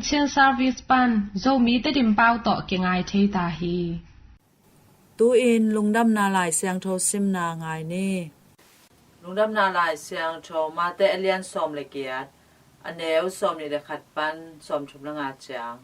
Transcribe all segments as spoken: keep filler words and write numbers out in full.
Chin Service pan Zomi Tedim pau tawh kingai thei ta hi. Tu-in Lungdamna Lai Siangtho simna ngai ni. Lungdamna Lai Siangtho Mate a lian sawm le giat, a neu sawm nih le khat pan sawm thum le nga ciang.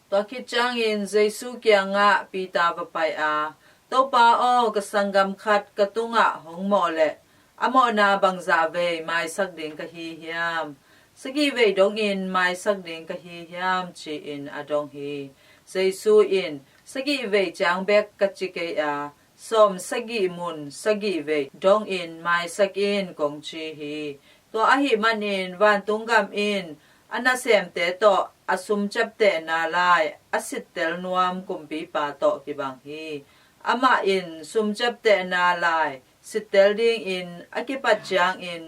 Tua khit ciangin Jesu kiangah Peter va pai a, "Topa aw, ka sanggam khat ka tungah hong mawh leh a mawhna bangzah vei maisak ding ka hi hiam? Sagih vei dongin maisak ding ka hi hiam?" ci-in a dong hi. Jesu in, "Sagih vei ciang bek ka ci kei a, sawm sagih mun sagih vei dongin maisak in," kong ci hi. Tua ahih manin vantung gam in a nasemte tawh a sum ciaptehna lai a sittel nuam kumpipa tawh kibang hi. Amah in sum ciaptehna lai sittel dingin a kipat ciangin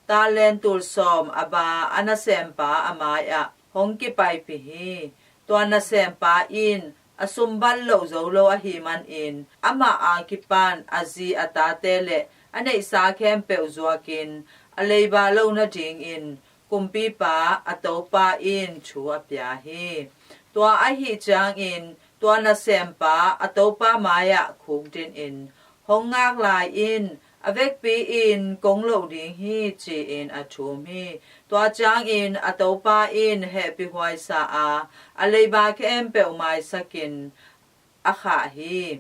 talent tul sawm a ba a nasempa a mai-ah hong kipaipih hi. Tua nasempa in a sum bat loh zo lo ahih manin amah a kipan a zi a tate le a neihsa khempeuh zuakin a leiba lo nadingin kumpipa a topa in thu a pia hi. Tua ahih ciangin tua nasempa a topa mai-ah khukdin in, "Hong ngak lai in, a vekpi in kong loh ding hi," ci-in a thum hi. Tua ciangin a topa in hehpih huaisa a, a leiba khempeuh maisakin a khah hi.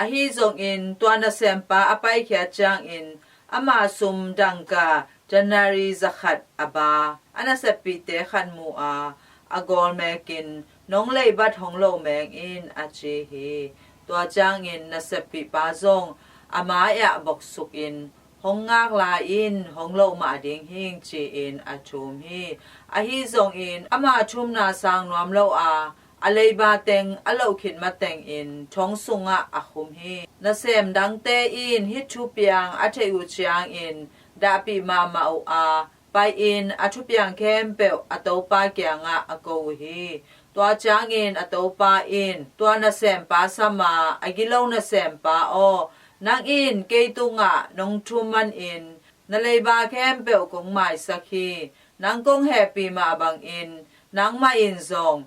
Ahi zongin tua nasempa a paikhiat ciangin ama sum dangka denari zakhat a ba a naseppihte khat mu a, a gawl mekin, "Nong leibat hong lo meng in," a ci hi. Tua ciangin naseppihpa zong a mai-ah boksukin, "Hong ngak lai in, hong loh mah ding hing," ci-in a thum hi. Ahi zongin ama thumna sang nuam lo a, a leiba teng a loh khit matengin thong sungah a khum hi. Nasem dangte in hih thupiang a theih uh ciangin dahpih mahmah uh a, pai-in a thupiang khempeuh a topa kiangah a ko uh hi. Tua ciangin a topa in tua nasempa sam a, "A gilo nasempa aw, nang in kei tungah nong thum manin na leiba khempeuh kong maisak hi. Nang kong hehpih mah bangin nangmah in zong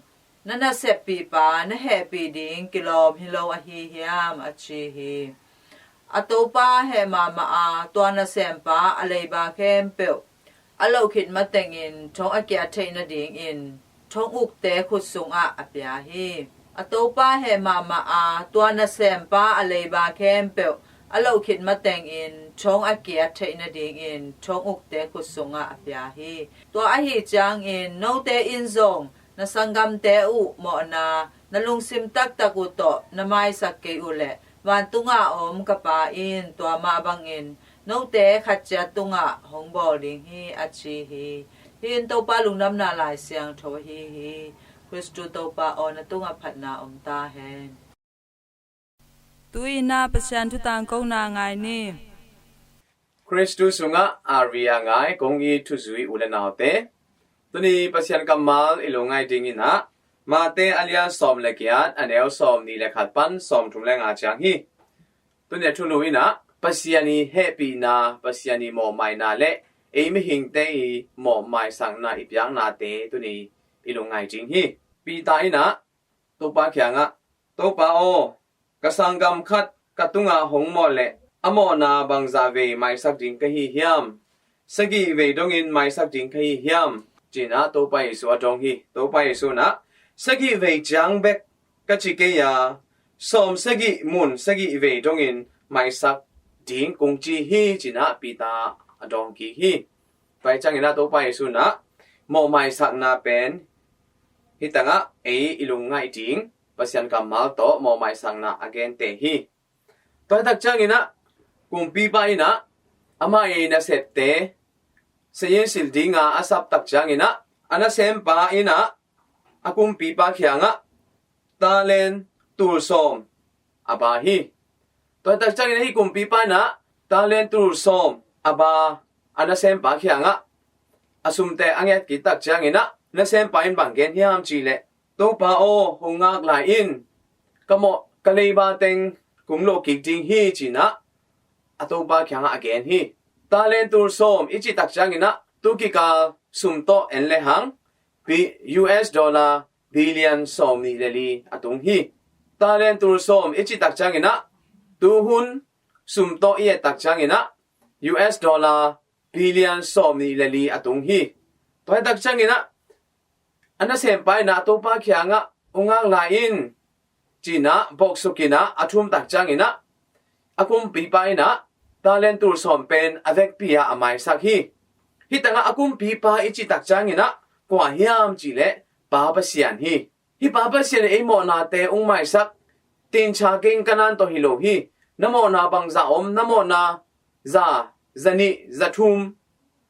na naseppihpa na hehpih ding kilawm hi lo ahi hiam?" a ci hi. A topa heh mahmah a, tua nasempa a leiba khempeuh a loh khit matengin thong a kiat theih nadingin thong ukte khut sungah a pia hi. A topa heh mahmah a, tua nasempa a leiba khempeuh a loh khit matengin thong a kiat theih nadingin thong ukte khut sungah a pia hi. Tua ahih ciangin note in zong na sanggamte uh mawhna na lungsim taktak uh tawh na maisak kei uh leh, vantungah a om ka Pa in tua mah bangin note khat ciat tungah hong bawl ding hi, a ci hi. Hih in Topa Lungdamna Lai Siangtho ahi hi. Khristu Topa aw, na tungah phatna om ta hen. Tu-in ah Pasian thu tangkona ngai ni. Khristu sungah a ri a ngai kong it thuzui u le naute, tuni Pasian kammal i lungngaih dingin ah Mate a lian sawm le giat, a neu sawm nih le khat pan sawm thum le nga ciang hi. Tuni a thulu in ah Pasian i hehpihna, Pasian i mawhmaina le ei mihingte i mawhmaisakna i piaknate tuni i lungngaih ding hi. Peter in ah Topa kiangah, "Topa aw, ka sanggam khat ka tungah hong mawh leh a mawhna bangzah vei maisak ding ka hi hiam? Sagih vei dongin maisak ding ka hi hiam?" ci-in ah Topa Jesu a dong hi. Topa Jesu in ah, "Sagih vei ciang bek ka ci kei a, sawm sagih mun sagih vei dongin maisak ding kong ci hi," ci-in ah Peter a dong kik hi. Tua hi ciangin ah Topa Jesu in ah mawhmaisakna pen hih tangah ei i lungngaih ding Pasian kammal tawh mawhmaisakna a gente hi. Tua hi tak ciangin ah kumpipa in ah amah i nasepte sayin sil dinga a sap tak ciangin ah a nasempa in ah a kumpipa kiangah talent tul sawm a ba hi. Tua hi tak ciangin ah hih kumpipa in ah talent tul sawm a ba a nasempa kiangah a sumte a nget kik tak ciangin ah nasempa in bang gen hiam cih leh, "Topa aw, hong ngak lai in, ka mawh ka leiba teng kong loh kik ding hi," ci-in ah a topa kiangah a gen hi. Talent tul sawm i cih tak ciangin ah tu kikal sum tawh en le hang US dollar billion sawm nih le li a tung hi. Talent tul sawm i cih tak ciangin ah, tuhun sum tawh i et tak ciangin ah, US dollar billion sawm nih le li a tung hi. Tua hi tak ciangin ah, a nasempa in ah a topa kiangah, "Hong ngak lai in," ci-in ah boksukin ah a thum tak ciangin ah, a kumpipa in ah talent tul sawm pen a vekpi-a a maisak hi. Hih tangah a kumpipa i cih tak ciangin ah kua hiam cih leh Pa Pasian hi. Hih Pa Pasian in ei mawhnate hong maisak, tincha keng kanan tawh hi lo hi. Na mawhna bangzah om, na mawhna za, za nih, za thum,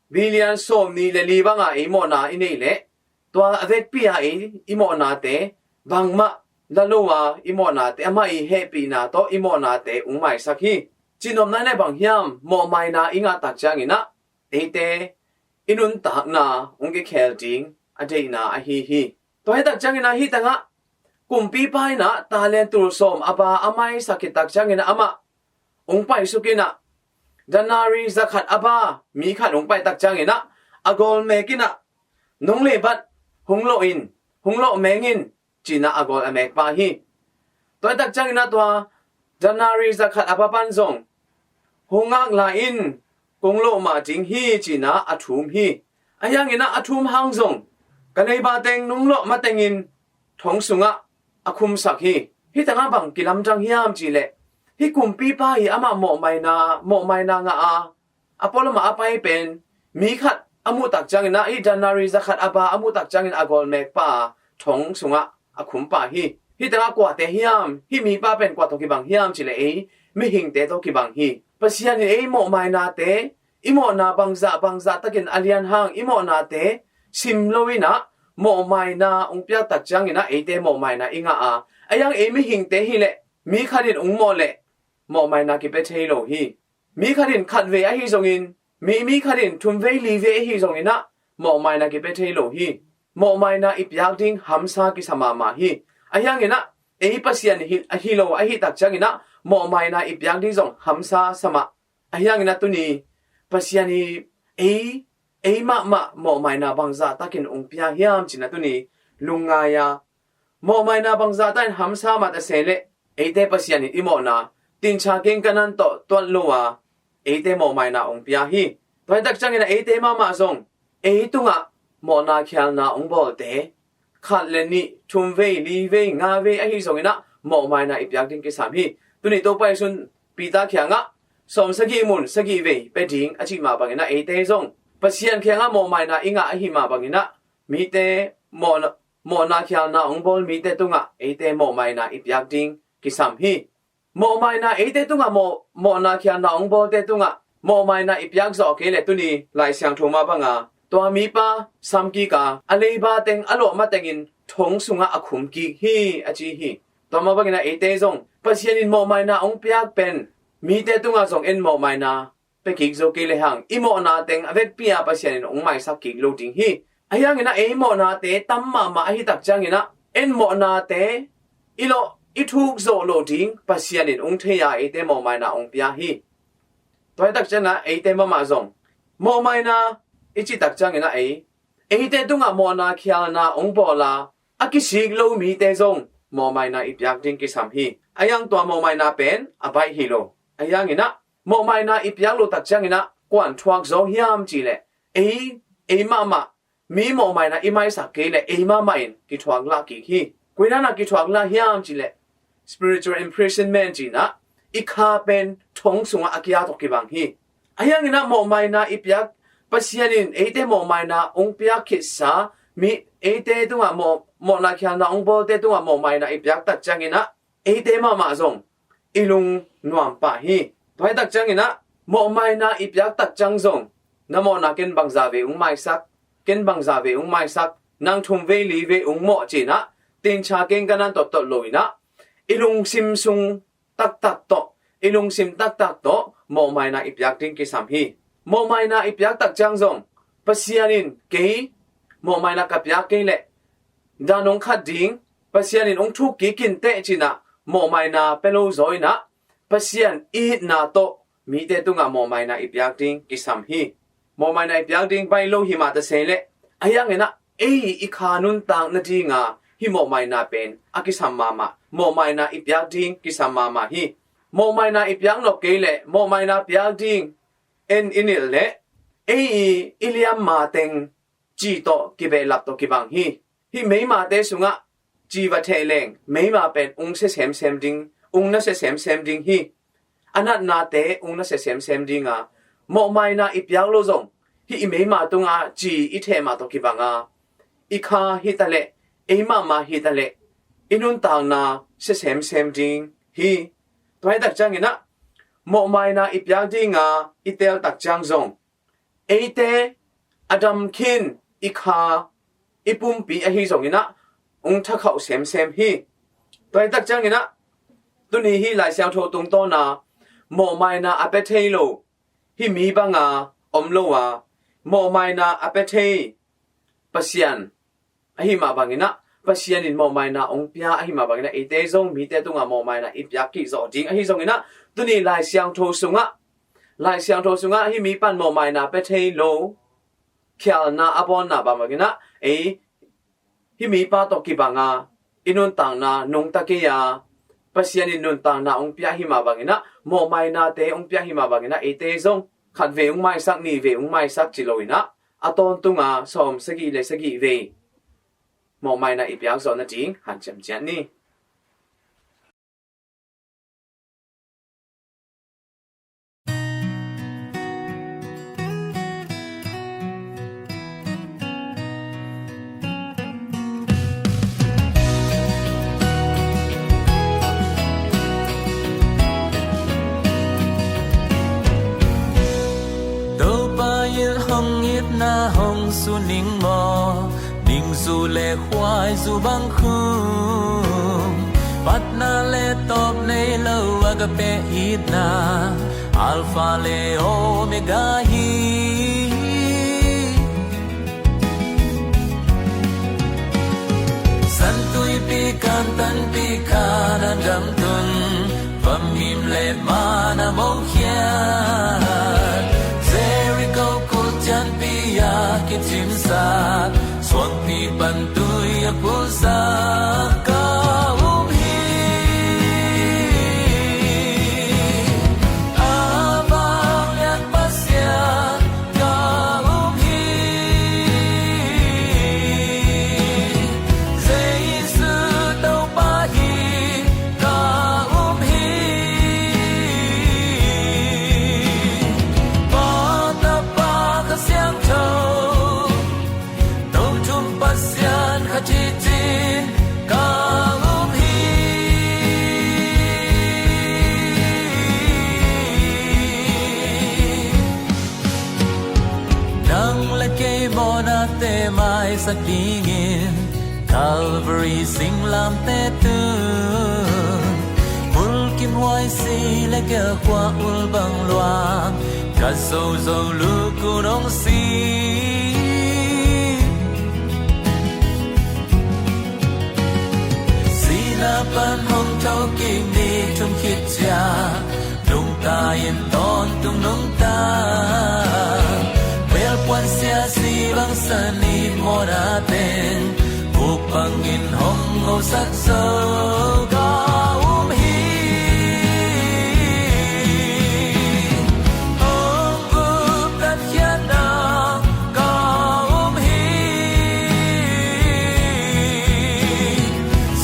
billion sawm nih le li banga ei mawhna i neih leh, tua a vekpi-a ei i mawhnate bangmah la lo a, i mawhnate amah i hehpihna tawh i mawhnate hong maisak hi. Cihnopna in ah bang hiam, mawhmaina i ngah tak ciangin ah eite i nuntakna hong kikhel ding a deihna ahi hi. Tua hi tak ciangin ah hih tangah kumpipa in ah talent tul sawm a pa a maisak khit tak ciangin ah amah hong paisukin ah, denari za khat a pa mi khat hong pai tak ciangin ah a gawl mekin ah, "Nong lehbat hong lawh in, hong lawh meng in," ci-in ah a gawl a mek pah hi. Tua hi tak ciangin ah tua denari za khat a pa pan zong, "Hong ngak lai in, kong lawh mah ding hi," ci-in ah a thum hi. Ahi hangin ah a thum hang zong, "Ka leiba teng nong lawh matengin thong sungah a khumsak hi." Hih tangah bang kilamdang hiam cih leh, hih kumpipa hi, amah mawhmaina, mawhmaina ngah a, a pualamah a pai pen mi khat a muh tak ciangin ah, hih denari za khat a pa a muh tak ciangin a gawl mek pah a, thong sungah a khum pah hi. Hih tangah kuate hiam, hih mipa pen kua tawh kibang hiam cih leh ei mihingte tawh kibang hi. Pasian in ei mawhmainate, i mawhna bangzah bangzah takin a lian hang, i mawhnate sim lo in ah mawhmaina hong piak tak ciangin ah eite mawhmaina i ngah a, ahi hang ei mihingte hi leh mi khat in hong mawh leh mawhmaina kipia thei lo hi. Mi khat in khatvei ahi zongin, mi, mi khat in thumvei livei ahi zongin ah mawhmaina kipia thei lo hi. Mawhmaina i piak ding hamsa kisa mahmah hi. Ahi hangin ah ei Pasian hi, ahi lo ahih tak ciangin ah mawhmaina i piak ding zong hamsa sa mah. Ahi hangin ah tuni Pasian hi, ei, ei mahmah mawhmaina bangzah takin hong pia hiam ci-in ah tuni lungngai a, mawhmaina bangzah takin hamsa mah ta se leh, eite Pasian in i mawhna tincha keng kanan tawh tuat lo a, eite mawhmaina hong pia hi. Tua hi tak ciangin ah eite mahmah zong ei tungah mawhna khialna hong bawlte khat le nih, thumvei, livei, ngavei ahi zongin ah mawhmaina i piak ding kisam hi. Tuni Topa Jesuh in Peter kiangah sawm sagih mun sagih vei pia ding a cih mah bangin ah eite zong Pasian kiangah mawhmaina i ngah ahi mah bangin ah mite mawhna, mawhna khialna hong bawl mite tungah eite mawhmaina i piak ding kisam hi. Mawhmaina eite tungah mawh, mawhna khialna hong bawlte tungah mawhmaina i piak zawh kei leh tuni Lai Siangtho mah banga tua mipa samkik a, a leiba teng a lawh matengin thong sungah a khum kik hi a ci hi. Tua mah bangin ah eite zong Pasian in mawhmaina hong piak pen mite tungah zong en mawhmaina pia kik zo kei lehang, i mawhna teng a vekpi-a Pasian in hong maisak kik lo ding hi. Ahi hangin ah ei mawhnate tam mahmah ahi tak ciangin ah en mawhnate i lawh, i thuk zawh loh ding Pasian in hong thei a, eite mawhmaina hong pia hi. Tua hi tak ciangin ah eite mahmah zong mawhmaina i cih tak ciangin ah ei, eite tungah mawhna khialna hong bawl a, a kisik lo mite zong mawhmaina i piak ding kisam hi. Ahi hang tua mawhmaina pen a baih hi lo. Ahi hangin ah mawhmaina i piak loh tak ciangin ah kuan thuak zo hiam cih leh, ei, ei mahmah mi mawhmaina i maisak kei leh ei mahmah in kithuak lah kik hi. Koi dan a kithuak lah hiam cih leh, spiritual imprisonment ci-in ah i kha pen thong sungah a kia tawh kibang hi. Ahi hangin ah mawhmaina i piak, Pasian in eite mawhmaina hong piak khitsa, mi, eite tungah mawh, mawhna khialna hong bawlte tungah mawhmaina i piak tak ciangin ah eite mahmah zong i lung nuam pah hi. Tua hi tak ciangin ah mawhmaina i piak tak ciang zong, "Na mawhna ken bangzah vei hong maisak, ken bangzah vei hong maisak, nang thumvei livei hong mawh," ci-in ah tincha keng kanan tawh tot lo in ah i lungsim sung taktak tawh, i lungsim taktak tawh mawhmaina i piak ding kisam hi. Mawhmaina i piak tak ciang zong, Pasian in kei mawhmaina ka piak kei leh dan hong khat ding, Pasian in hong thuk kik inteh ci-in ah mawhmaina pia lo zaw in ah Pasian i itna tawh mite tungah mawhmaina i piak ding kisam hi. Mawhmaina i piak ding baih lo hi mah ta se leh, ahi hangin ah ei i kha nuntak nadinga hih mawhmaina pen a kisam mahmah, mawhmaina i piak ding kisam mahmah hi. Mawhmaina i piak nop kei leh mawhmaina piak ding en i nilh leh ei i, i liamma teng ci tawh kibehlap tawh kibang hi. Hih meimate sungah ci va theh leng meima pen ung sia semsem ding, ung na sia semsem ding hi. A natnate ung na sia semsem dinga, mawhmaina i piak lo zong hih i meima tunga ci i theh mah tawh kibanga, i kha hi taleh, ei mahmah hi taleh, i nuntakna sia semsem ding hi. Tua hi tak cianginah mawhmaina i piak dinga i teel tak ciang zong eite a dam khin i kha, i pumpi ahi zonginah ung thakhauh semsem hi. Tua hi tak cianginah tuni hih Lai Siangtho tungtawna mawhmaina a pia thei lo hih mi banga om lo a, mawhmaina a pia thei Pasian ahi mah banginah, Pasian in mawhmaina ong pia ahi mah banginah, eite zong mite tungah mawhmaina i piak kik zawh ding ahi zonginah, tuni Lai Siangtho sungah, Lai Siangtho sungah hih mipan mawhmaina pia thei lo khialna a bawnna bang banginah, ei hih mipa tawh kibanga i nuntakna nungta kei a, Pasian in nuntakna ong pia ahi mah banginah, mawhmainate ong pia ahi mah banginah, eite zong khat vei ong maisak, nih vei ong maisak ci loinah, a tawntunga sawm sagih le sagih vei mawhmaina i piak zawh nading hanciam ciat ni. Topa in hong itna hong suning maw, ningzu le khuaizu bang khum, patna le tawp nei lo a ka pia itna, Alpha le Omega hi. San tuipi kantanpi Kanaan gam tun, vamim le mana mawh khiat, Jericho khut cianpi a kicimsak, suangpi pan tui a pulsak ka um hi. A vanglian Pasian ka um hi. Jesu Topa hi ka um hi. Pa, Tapa, Kha Siangtho, Tothum Pasian khat hi cin ka um hi. Nang le kei mawhnate maisak dingin Calvary singlamteh tun, mulkimhuai si le gelkhua ul bang luang, ka zozo lukun hong si. Sihna pan hong thokik ni thum khit ciang, nungta in tawntung nungta, belpuan siasi bangsan i mawhna teng, buk bangin hong ngosak zo ka um hi. Hong guptat khiatna ka um hi.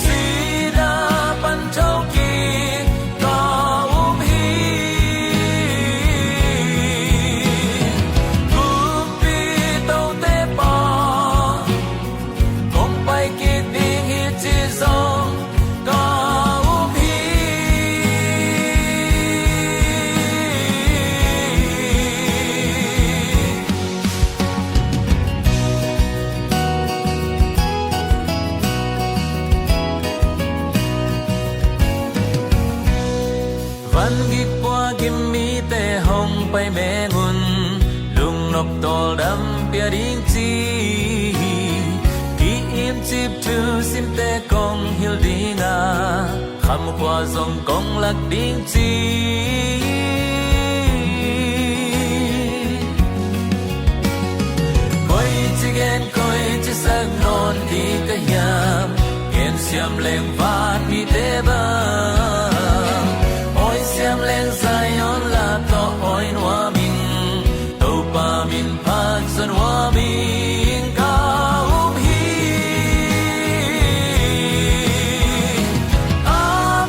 Sihna pan thokik ka um hi. Kumpi tote pa kong pai kik ding hi ci zong ka um hi. Van gik pua gim mite hong pai meng un, lungnop tawldam pia ding ci hi. Ki-im cip thu simte kong hilh ding a, khamkhua zong kong lak ding ci. Koici gen koici sak Lengvan mite bang awi siam leng Zion lap tawh awi nuam in, Topa min phat zaw nuam in ka um hi. A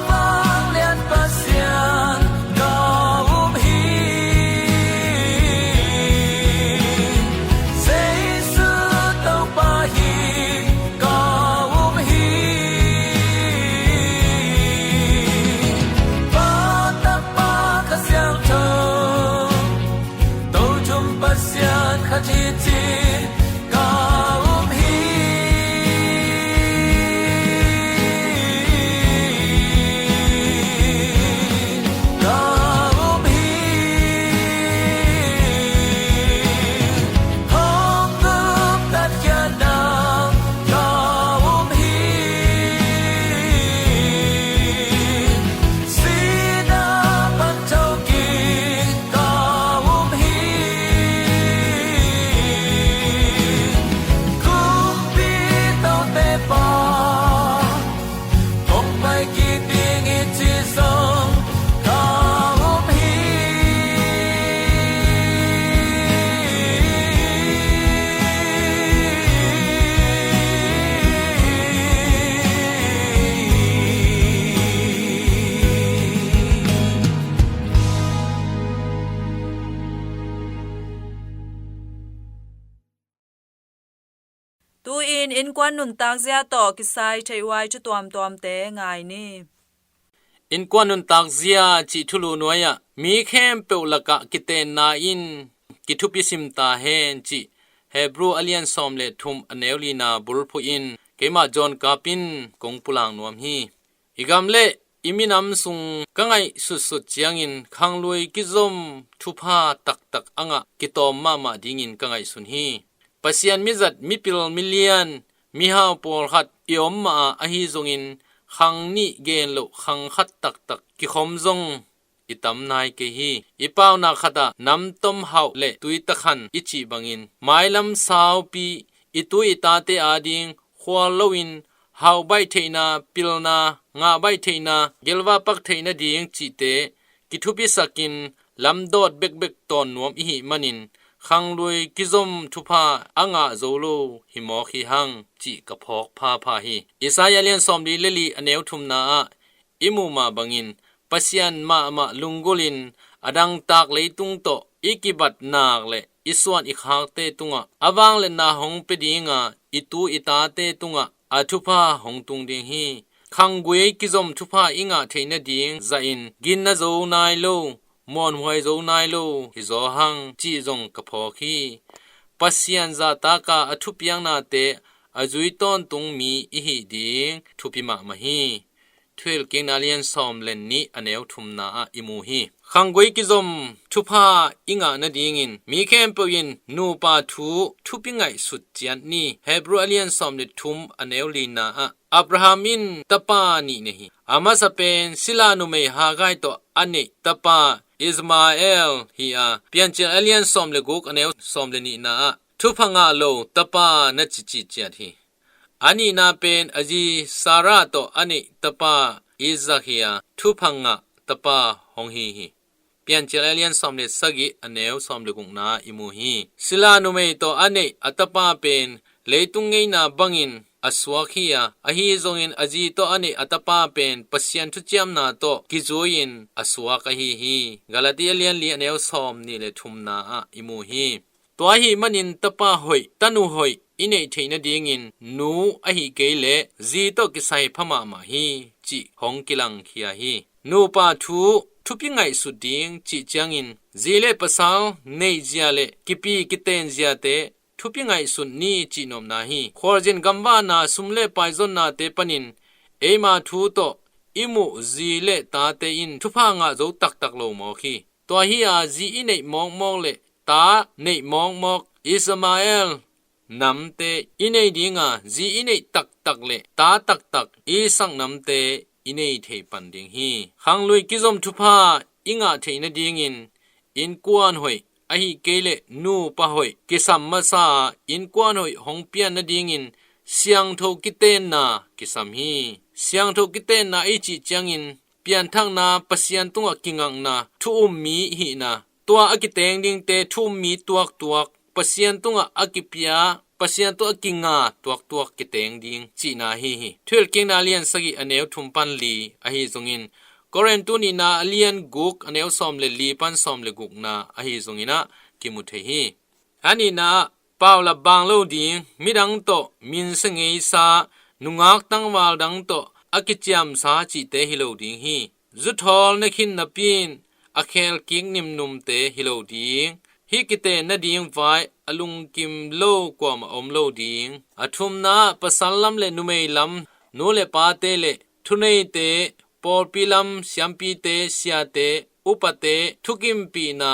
vanglian Pasian ka um hi. Jesu Topa hi ka um hi. Pa, Tapa, Kha Siangtho, Tothum Pasian khat hi ci-in ka um hi. Ka um hi. Hong guptatkhia nang ka um hi. Sihna pan thokik ka um hi. Kumpi tote Pa, kong pai kik ding i ci zong ka um hi. Tu-in innkuan nuntak zia tawh kisai theih huai thu tuamtuamte ngai ni. Innkuan nuntak zia cih thulu nuai-ah mi khempeuh lakah kitenna in kithupi sim ta hen cih Hebru a lian sawm le thum a neu lina bulphuh in keimah John Kap in kong pulak nuam hi. I gam le i minam sung ka ngaihsutsut ciangin khanglui kizom thupha taktak a ngah kitawm mahmah dingin ka ngaihsun hi. Pasian mizat, mipil milian, mihau pawlkhat i om mah a, ahi zongin khang nih gen loh khang khat taktak kikhom zong i tam nai kei hi. I paunak khatah namtom hauh le tui takhan i cih bangin mailam saupi i tu i tate ading khual loin hauh baih theihna, pilna, ngah baih theihna, gelva pak theihna ding cihte kithupisakin lamdawt bekbek tawn nuam i hih manin khanglui kizom thupha a ngah zo lo hi mawk hi hang cih ka phawk phapha hi. Isaiah lian sawmli le li a neu thumna ah i muh mah bangin Pasian mahmah lunggulhin a dangtak leitung tawh i kibat nak le i suan i khakte tungah a vangliatna hong pia dinga i tu i tate tungah a thupha hong tung ding hi. Khanggui kizom thupha i ngah theih nading zahin ginna zo nai lo, muanhuai zo nai lo hi zaw hang cih zong ka phawk hi. Pasian zahtaka a thupiaknate a zui tawntung mi i hih ding thupi mahmah hi. Thuhilhkikna lian sawm le nih a neu thumna ah i mu hi. Khanggui kizom thupha i ngah nadingin mi khempeuh in nupa thu thupi ngaihsut ciat ni. Hebru a lian sawm le thum a neu lina ah Abraham in tapa nih nei hi. A masa pen sila numei Hagar tawh a neih tapa Ismael hi a, Piancil a lian sawm le guk a neu sawm le nihna ah thupha ngah lo tapa na cici ciat hi. A nihna pen a zi Sarah tawh a neih tapa Isaac hi a, thupha ngah tapa hong hi hi. Piancil a lian sawm le sagih a neu sawm le gukna i mu hi. Sila numei tawh a neih a tapa pen leitung ngeina bangin a suak hi a, ahi zongin a zi tawh a neih a tapa pen Pasian thuciamna tawh kizui-in a suak ahi hi. Galati a lian li a neu sawm nih le thumna ah i mu hi. Tua ahih manin tapa hoih, tanu hoih i neih theih nadingin nu ahih kei leh zi tawh kisai pha mahmah hi cih hong kilangkhia hi. Nupa thu thupi ngaihsut ding cih ciangin zi le pasal neih zia le kipi kiten ziate thupi ngaihsut ni cih nopna hi. Khualzin gamvahna, sum le paizonnate panin eima thu tawh i muh zi le tate in thupha ngah zo taktak lo mawk hi. Tua hi a, zi i neih mawkmawk le ta neih mawkmawk Ismael namte i nei dinga, zi i neih taktak le ta taktak Isaac namte i nei thei pan ding hi. Khanglui kizom thupha i ngah theih nadingin innkuan hoih ahih kei leh nupa hoih kisam masa a, innkuan hoih hong pian nadingin siangtho kitenna kisam hi. Siangtho kitenna i cih ciangin pianthakna, Pasian tungah kingakna, thu um mi hihna, tua a kiteng dingte thu um mi tuaktuak, Pasian tungah a kipia, Pasian tungah a kinga tuaktuak kiteng ding cihna ahi hi. Thuhilhkikna a lian sagih a neu thum pan li ahi zongin, Korin tu nihna a lian guk a neu sawm le li pan sawm le gukna ahi zonginah kimu thei hi. A nihna ah, paulap bang lo ding, midang tawh minsa ngeisa, nungak tangval dang tawh a kiciamsa cihte hi lo ding hi. Zuthawl na khin napi in a khelkik nimnumte hi lo ding. Hih kiten nading vai a lungkim lo kuamah om lo ding. A thumna ah, pasal lam le numei lam, nu le pate le thuneite, pawlpi lam siampite, siate, upate thukimpihna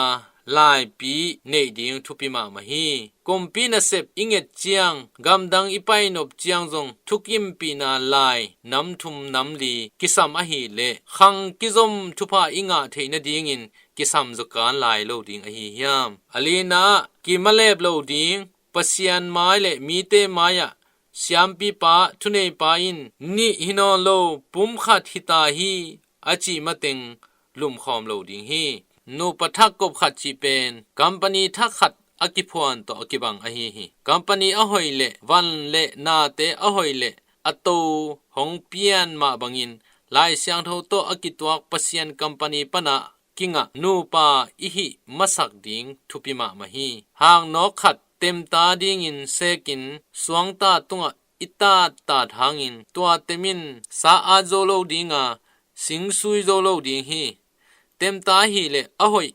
laipi neih ding thupi mahmah hi. Kumpi nasep i nget ciang, gamdang i painop ciang zong thukimpihna lai nam thum nam li kisam ahih leh, khang kizom thupha i ngah theih nadingin kisam zawkan lai lo ding ahi hiam? A lina ah, kimalep lo ding, Pasian mai le mite mai-ah siampipa, thuneipa in nih hi nawn lo, pumkhat hi ta hi a cih mateng lumkhawm lo ding hi. Nupa thak kop khat cih pen company thak khat a kiphuan tawh a kibang ahi hi. Company a hoih le van le nate a hoih le a to hong pian mah bangin Lai Siangtho tawh a kituak Pasian company pana kingah nupa i hih masak ding thupi mahmah hi. Hang nawk khat, temta dingin sekin suangta tungah i tattat hangin tua tem in sa at zo lo dinga, sing sui zo lo ding hi. Temta ahih leh a hoih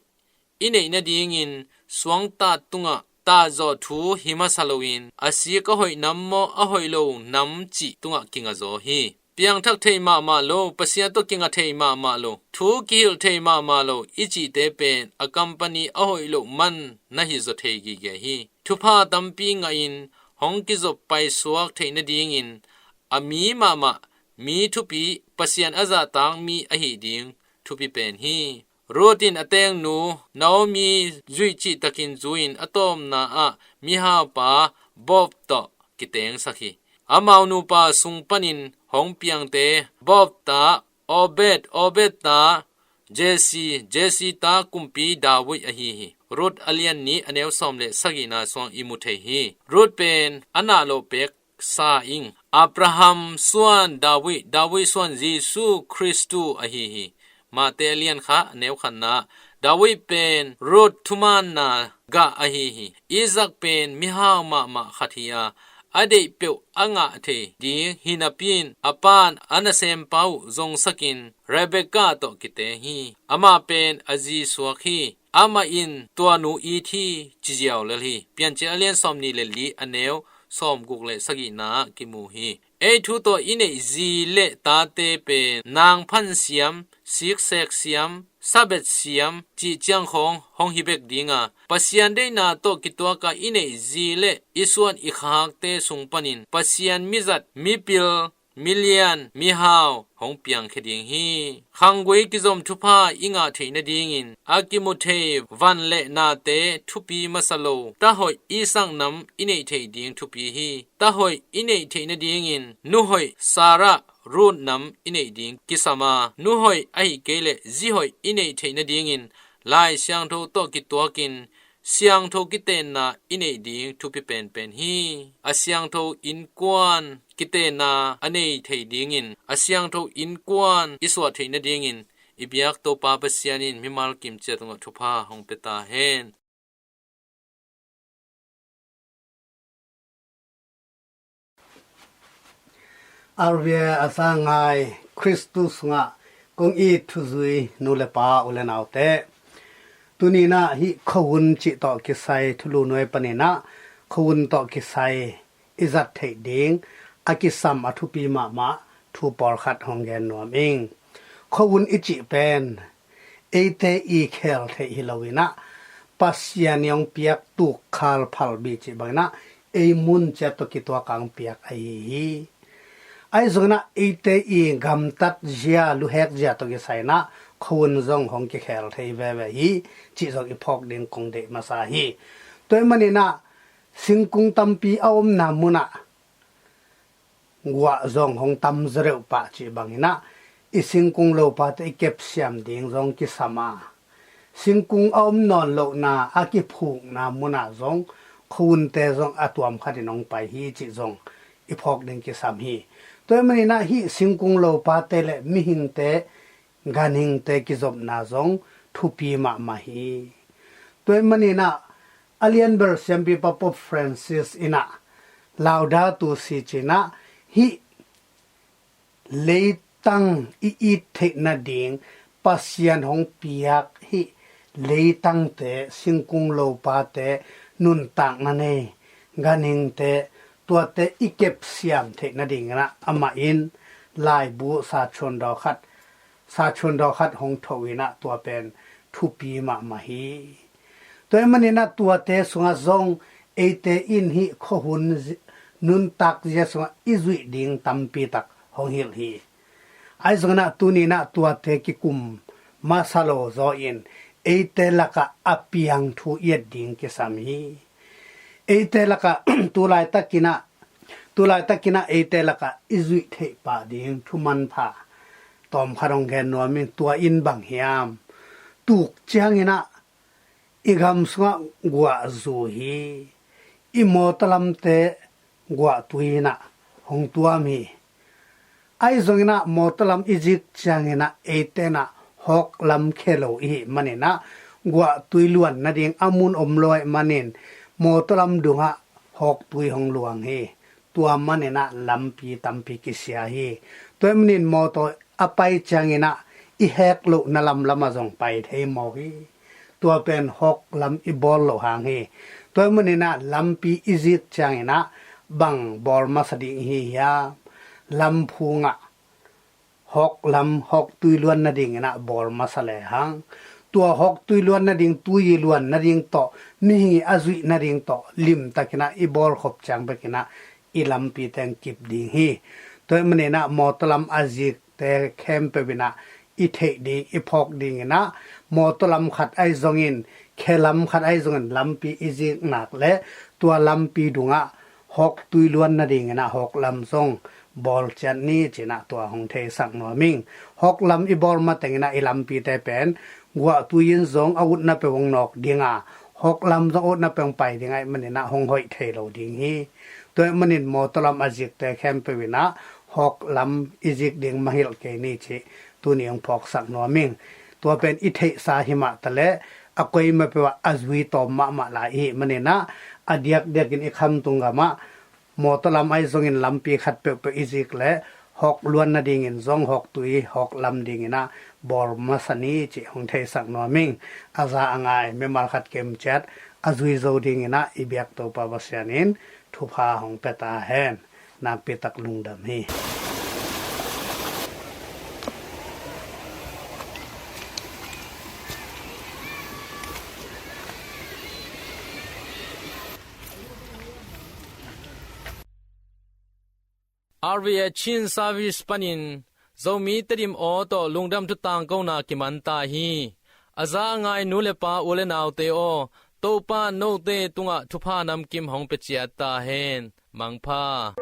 i neih nadingin suangtat tungah tatzawh thu hi masa loin, a sik a hoih nam maw, a hoih lo nam cih tungah kinga zaw hi. Piangthak thei mahmah lo, Pasian tawh kinga thei mahmah lo, thu kihilh thei mahmah lo i cihte pen a company a hoih loh man na hi zaw thei gige hi. Thupha tampi ngahin hong kizop paisuak theih nadingin a mi mahmah, mi thupi, Pasian a zahtak mi ahih ding thupi pen hi. Ruth in a tengnu Naomi zuih cihtakin zu-in a tawpna ah mihaupa Boaz tawh kitengsak hi. Amau nupa sung panin hong piangte, Boaz ta Obed, Obed ta Jesse, Jesse ta kumpi David ahi hi. Ruth a lian nih a neu sawm le sagihna sungah i mu thei hi. Ruth pen a nah loh pek sa ing. Abraham suan David, David suan Jesu Khristu ahi hi. Mate a lian khat a neu khatna, David pen Ruth thumaanna gah ahi hi. Isaac pen mihau mahmah khat hi a, a deih peuh a ngah thei ding hi napi in a pan a nasem pa uh zongsakin Rebekah tawh kiteng hi. Amah pen a zi suak hi. Amah in tua nu it hi, ci ziau lel hi. Piancil a lian sawmnih le li a neu sawmguk le sagihna ah kimu hi. Ei thu tawh i neih zi le tate pen nangphan siam, siksek siam, sabet siam cih ciang khawng hong hi bek dinga, Pasian deihna tawh kituaka i neih zi le i suan i khakte sung panin Pasian mizat, mipil, milian, mihau hong piangkhia ding hi. Khanggui kizom thupha i ngah theih nadingin a kimu thei van le nate thupi masa lo, tahoih Isaac nam i neih theih ding thupi hi. Tahoih i neih theih nadingin nuhoih Sarah, Ruth nam i neih ding kisam a, nuhoih ahih kei leh zihoih i neih theih nadingin Lai Siangtho tawh kituakin siangtho kitenna i neih ding thupi penpen hi. A siangtho innkuan kitenna a nei thei dingin, a siangtho innkuan i suah theih nadingin i biak Topa Pasian in mimal kim ciat tungah thupha hong pia ta hen. R V A a sangai Khristu sungah kong it thuzui nu le pa, u le naute, tuni-in ah hih khuahun cih tawh kisai thulu nuai panin ah khuahun tawh kisai i zat theih ding a kisam a thupi mahmah thu pawlkhat hong gen nuam ing. Khuahun i cih pen eite i khel theih hi loin ah, Pasian i hong piak tukkhal phalbi cih bangin ah ei mun ciat tawh kituak a hong piak ahi hi. Ahi zongin ah eite i gamtat zia, luhek zia tawh kisai-in ah khuahun zong hong kikhel thei veve hi cih zong i phawk ding kong deih masa hi. Tua ahih manin ah singkung tampi a omna munah guah zong hong tam zaw deuh pah cih bangin ah i singkung lopate i kepsiam ding zong kisam a, singkung a om nawn lohna a kiphukna munah zong khuahunte zong a tuam khatin hong pai hi cih zong i phawk ding kisam hi. Tua ahih manin ah hih singkung lopate le mihingte, ganhingte kizopna zong thupi mahmah hi. Tua ahih manin ah a lianbel siampipa Pope Francis in ah Laudato Si ci-in ah hih leitang i it theih nading Pasian hong piak hih leitangte, singkung lopate, nuntakna nei ganhingte, tuate i kepsiam theih nadingin ah amah in laibu sa chuandaw khat, sa chuandaw khat hong tho in ah tua pen thupi mahmah hi. Tua ahih manin ah tuate sungah zong eite in hih khuahun zi-, nuntak zia sungah i zuih ding tampi tak hong hilh hi. Ahi zongin ah tuni in ah tuate kikum masa lo zaw in eite lakah a piang thu i et ding kisam hi. Eite lakah tu laitakin ah, tu laitakin ah eite lakah i zuih theih pah ding thu manpha tawmkhat hong gen nuam ing. Tua in bang hiam? Tuk ciangin ah i gam sungah guah zu hi. I mawtaw lamte guahtui in ah hong tuam hi. Ahi zongin ah mawtaw lam i zik ciangin ah eite in ah hawk lam khia lo i hih manin ah guahtui luan nading a mun om lo ahih manin mawtaw lam dungah hawktui hong luang hi. Tua manin ah lampi tampi kisia hi. Tua ahih manin mawtaw a pai ciangin ah i hek lohna lamlam ah zong pai thei mawk hi. Tua pen hawk lam i bawl loh hang hi. Tua ahih manin ah lampi i zik ciangin ah bang bawl masa ding i hi hiam? Lamphung ah hawk lam, hawktui luan nadingin ah bawl masa lehang, tua hawktui luan nading, tui i luan nading tawh, mihing i a zuih nading tawh limtakin ah i bawl khop ciang bekin ah i lampi teng kip ding hi. Tua ahih manin ah mawtaw lam a zikte khempeuh in ah i theih ding, i phawk dingin ah mawtaw lam khat ahi zongin, khe lam khat ahi zongin lampi i zik nak leh tua lampi dungah hawktui luan nadingin ah hawk lam zong bawl ciat ni ci-in ah tua hong theisak nuam ing. Hawk lam i bawl matengin ah i lampite pen guahtui in zong a utna peuh hong nawk ding a, hawk lam zong a utna peuh hong pai ding ahih manin ah hong hoih thei lo ding hi. Tua ahih manin mawtaw lam a zikte khempeuh in ah hawk lam i zik ding mah hilh kei ni cih tuni hong phawksak nuam ing. Tua pen i theihsa hi mah taleh a koima peuh ah a zui tawm mahmah lai i hih manin ah a diakdiakin i khamtung gamah mawtaw lam ahi zongin lampi khat peuhpeuh i zik leh hawk luan nadingin zong hawktui hawk lam dingin ah bawl masa ni cih hong theisak nuam ing. A za a ngai mimal khat kem ciat a zui zo dingin ah i biak Topa Pasian in thupha hong pia ta hen. Nakpi tak lungdam hi. R V A Chin Service panin Zomi Tedim aw tawh lungdam thu tangkona kiman ta hi. A za a ngai nu le pa, u le naute aw, Topa note tungah thupha namkim hong pia ciat ta hen. Mangpha.